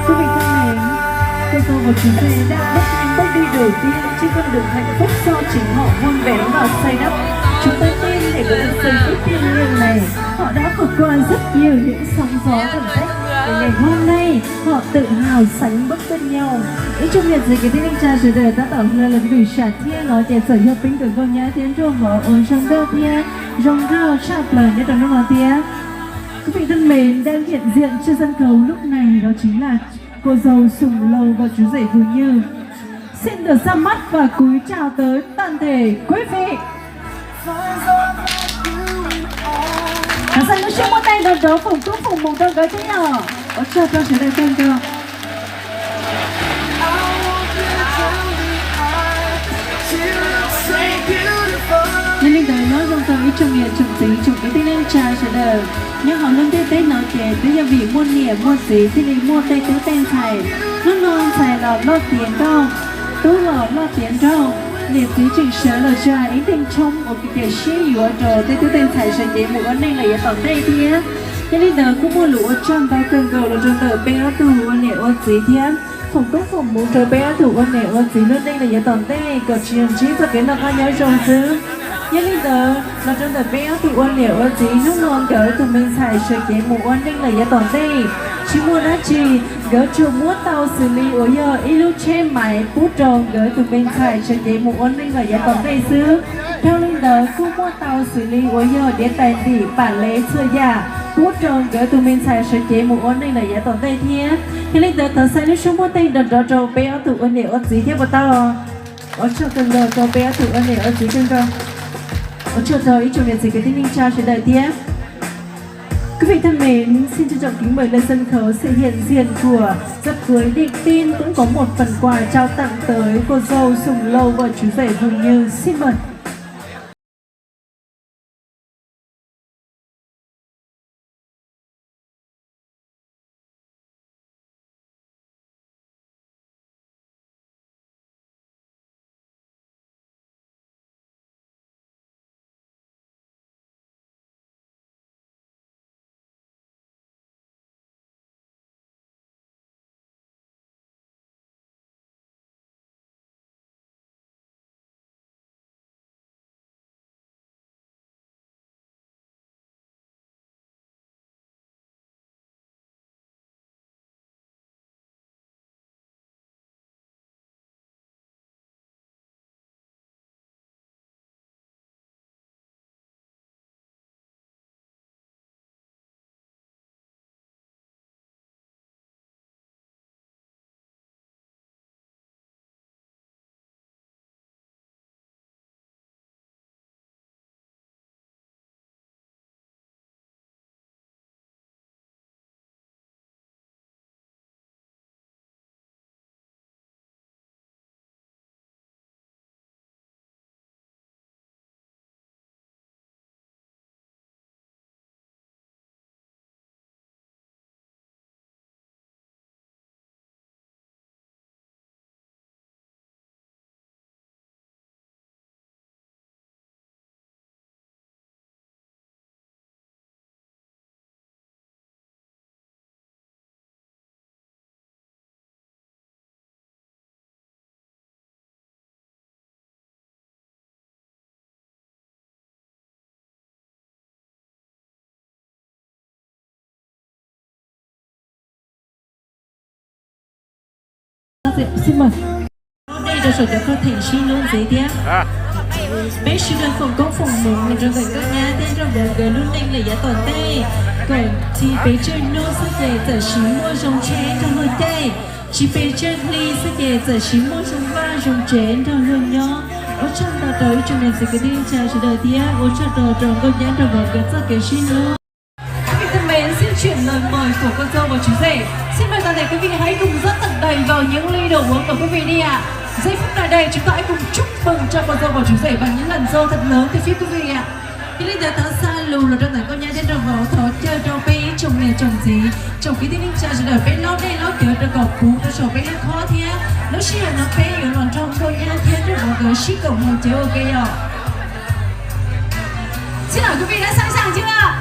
Quý vị thân mến, cô dâu và chú rể đã bước những bước đi đầu tiên trên con đường hạnh phúc do chính họ vun vén và xây đắp. Chúng ta tin để có được giây phút thiêng liêng này, họ đã vượt qua rất nhiều những sóng gió thử thách. Để ngày hôm nay, họ tự hào sánh bước bên nhau. Ib tsoom niam txiv kwv tij neej tsa sawv daws, tab tom hlub lawm vim sam thiaj no ces txawm yog peb nkawd nkauj nyab thiab nraug vauv uas zoo nkauj thiab zoo nkauj tshaj plaws nyob rau hnub no thiab. Quý vị thân mến, đang hiện diện trên sân khấu lúc này đó chính là cô dâu Sùng Lâu và chú rể Bùi Như. Xin được ra mắt và cúi chào tới toàn thể quý vị. Thov xa lub suab muaj teej nrov nrov foom koob foom hmoov rau nkawd thiab os. Ua tsaug rau sawv daws kawg nkaus. Yog li ntawd nyob zoo rau ib tsoom niam tsoom txiv tsoom kwv tij neej tsa sawv daws. Nyob hauv lub ntiaj teb no ces twb yog vim muaj niam muaj txiv thiaj li muaj tej tub tej ntxhais. Hnub no ntxhais los loj tiav nkauj, tub los loj tiav nraug, niam txiv tseem sawv los tsa ib teej tshoob ua kev sib yuav rau tej tub tej ntxhais sawv cev mus ua neej lawm yav tom ntej thiab. Yog li ntawd kuj muaj lus ua tsaug ntau kawg nkaus los rau ntawm peb ob tug ua niam ua txiv thiab foom koob foom hmoov rau peb ob tug ua niam ua txiv lub neej lawm yav tom ntej kom tsis yog ntsib txoj kev noj qab nyob zoo xwb. Yog li ntawd los rau ntawm peb ob tug ua niam ua txiv hnub no nkawd tus me ntxhais sawv cev mus ua neej lawm yav tom ntej, tsis muaj dab tsi, nkawd tsuas muab tau xws li uas yog ib lub tsheb maiv pub rau nkawd tus me ntxhais sawv cev mus ua neej lawm yav tom ntej xwb. Dhau li ntawd kuj muab tau xws li uas yog điếu tài xỉu, bản lề, xwm yam pub rau nkawd tus me ntxhais sawv cev mus ua neej lawm yav tom ntej thiab. Yog li ntawd thov xa lub suab muaj teej nrov nrov rau peb ob tug ua niam ua txiv thiab puas tau? Ua tsaug kawg nkaus rau peb ob tug ua niam ua txiv kawg nkaus. Ua tsaug rau ib tsoom niam txiv kwv tij neej tsa sawv daws thiab. Quý vị thân mến, xin trân trọng kính mời lên sân khấu sự hiện diện của dạp cưới Định Tin cũng có một phần quà trao tặng tới cô dâu Sùng Lâu và chú rể Hùng Như. Xin mời. Xin mời. Dej rau saum cov koj theem sib hlub ntxiv thiab. Peb sawv daws foom koob foom hmoov rau ntawm nkauj nyab thiab nraug vauv nkawd lub neej lawm yav tom ntej, kom tsis pes tsawg hnub xwb ces txawm siv muaj zoo tsheb nrog luag caij, tsis pes tsawg hli xwb ces txawm siv muaj zoo vaj zoo tsev nrog luag nyob. Ua tsaug ntau rau ib tsoom niam txiv kwv tij neej tsa sawv daws thiab ua tsaug rau rau nkauj nyab nraug vauv nkawd txoj kev sib hlub. Thân mến, xin chuyển lời mời của cô dâu và chú rể. Xin mời toàn thể quý vị hãy cùng rót thật đầy vào những ly đồ uống của quý vị đi ạ. Giây phút này đây, chúng ta hãy cùng chúc mừng cho cô dâu và chú rể bằng những làn rose thật lớn từ phía quý vị ạ. Yog li ntawd thov xa lus los rau ntawm nkauj nyab thiab nraug vauv, thov caw rau peb ib tsoom niam tsoom txiv, tsoom kwv tij neej tsa sawv daws peb laub dej laub cawv rau kom puv rau saum peb lub khob thiab lub sij hawm no peb yuav los nrog nkauj nyab thiab nraug vauv nkawd sib koom haus cawv ua ke yom. Xin hỏi quý vị đã sẵn sàng chưa ạ?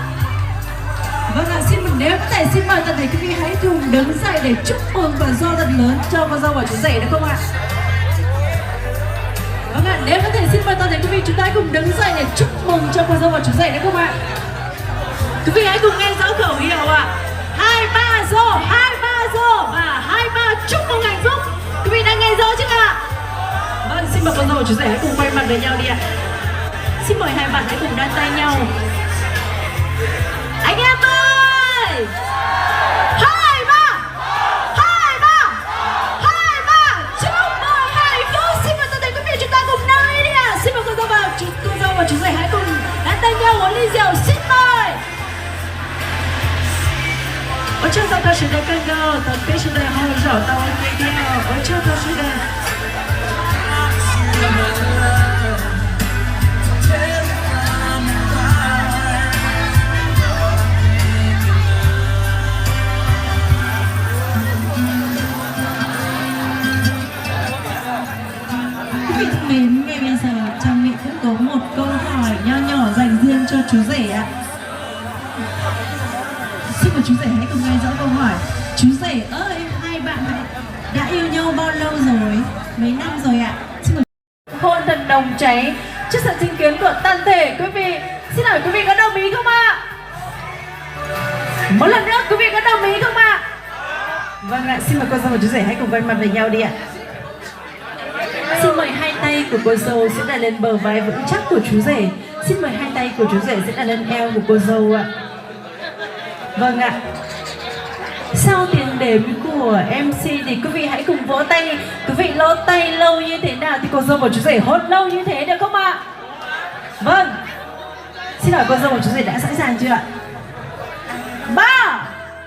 Vâng ạ, xin mời, nếu có thể xin mời toàn thể quý vị hãy cùng đứng dậy để chúc mừng và dâng tặng lớn cho cô dâu và chú rể được không ạ? Vâng ạ, nếu có thể xin mời toàn thể quý vị chúng ta hãy cùng đứng dậy để chúc mừng cho cô dâu và chú rể được không ạ? Quý vị hãy cùng nghe rõ khẩu hiệu ạ. Hai ba rô, hai ba rô và hai ba chúc mừng hạnh phúc. Quý vị đang nghe rõ chưa ạ? Vâng, xin mời cô dâu và chú rể hãy cùng quay mặt về nhau đi ạ. Xin mời hai bạn hãy cùng nắm tay nhau. Anh em ơi! Hai ba! Hai ba! Hai ba! Chúc mừng hạnh phúc! Xin mời toàn thể quý vị chúng ta cùng nắm tay đi ạ. Xin mời cô dâu và chú, cô dâu và chú rể hãy cùng nắm tay nhau uống ly rượu. Xin mời! Ua tsaug ntau rau sawv daws kawg nkaus, thov peb sawv daws ho zaum tau ua ke thiab, ua tsaug rau sawv daws. Quý vị thân mến, ngay bây giờ Trang Mỹ cũng có một câu hỏi nho nhỏ dành riêng cho chú rể ạ. Xin mời chú rể hãy cùng nghe rõ câu hỏi. Chú rể ơi, hai bạn hãy, đã yêu nhau bao lâu rồi? Mấy năm rồi ạ? Xin mời. Hôn thần nồng cháy trước sự chứng kiến của toàn thể quý vị. Xin hỏi quý vị có đồng ý không ạ? Một lần nữa, quý vị có đồng ý không ạ? Vâng ạ, xin mời cô dâu và chú rể hãy cùng quay mặt về nhau đi ạ. Xin mời hai tay của cô dâu sẽ đặt lên bờ vai vững chắc của chú rể. Xin mời hai tay của chú rể sẽ đặt lên eo của cô dâu ạ. Vâng ạ. Sau tiền đếm của em xê thì quý vị hãy cùng vỗ tay. Quý vị vỗ tay lâu như thế nào thì cô dâu và chú rể hôn lâu như thế được không ạ? Vâng. Xin hỏi cô dâu và chú rể đã sẵn sàng chưa ạ? Ba,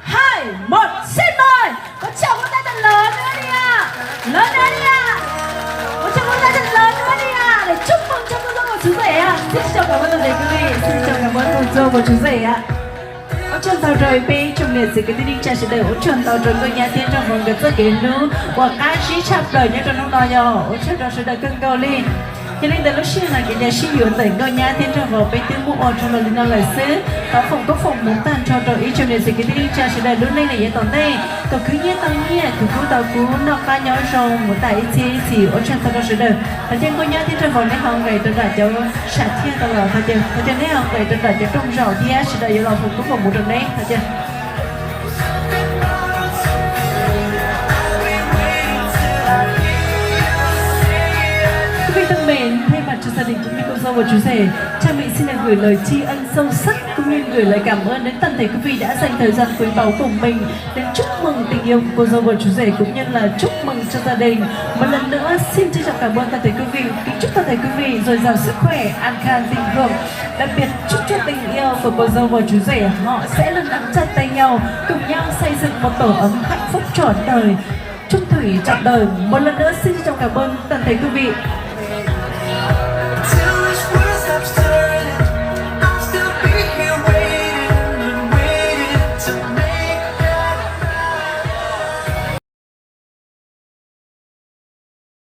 hai, một, xin mời. Một tràng vỗ tay thật lớn nữa đi ạ. Lớn nữa đi ạ. Một tràng vỗ tay thật lớn nữa đi ạ. Để chúc mừng cho cô dâu và chú rể ạ. Xin trân trọng cảm ơn toàn thể quý vị. Xin trân trọng cảm ơn cô dâu và chú rể ạ. Ua tsaug ntau rau peb ib tsoom niam txiv kwv tij neej tsa sawv daws, ua tsaug ntau rau nkauj nyab thiab nraug vauv nkawd txoj kev hlub uas qab zib tshaj plaws nyob rau hnub no yog ua tsaug rau sawv daws kawg nkaus li. Yog li ntawd lub sij hawm no kev sib yuav ntawm nkauj nyab thiab nraug vauv peb twb muab ua rau los li no lawm xwb. Thov foom koob foom hmoov tag nrho rau ib tsoom niam txiv kwv tij neej tsa sawv daws lub neej yav tom ntej, kom khwv nyiaj tau nyiaj, khwv kub tau kub, noj qab nyob zoo mus tas ib txhiab ib txhis. Ua tsaug ntau rau sawv daws. Thov caw nkauj nyab thiab nraug vauv neb ho nqes rau nram cov sam thiaj tau los, thov caw neb ho nqes rau nram cov rooj zaum thiab sawv daws yuav los foom koob foom hmoov rau neb. Thov caw. Quý vị thân mến, thay mặt cho gia đình cũng như cô dâu và chú rể, Trang Mỹ xin được gửi lời tri ân sâu sắc cũng như gửi lời cảm ơn đến toàn thể quý vị đã dành thời gian quý báu của mình để chúc mừng tình yêu của cô dâu và chú rể cũng như là chúc mừng cho gia đình. Một lần nữa xin trân trọng cảm ơn toàn thể quý vị, kính chúc toàn thể quý vị dồi dào sức khỏe, an khang thịnh vượng. Đặc biệt chúc cho tình yêu của cô dâu và chú rể họ sẽ luôn nắm chặt tay nhau, cùng nhau xây dựng một tổ ấm hạnh phúc trọn đời, chung thủy trọn đời. Một lần nữa xin trân trọng cảm ơn toàn thể quý vị.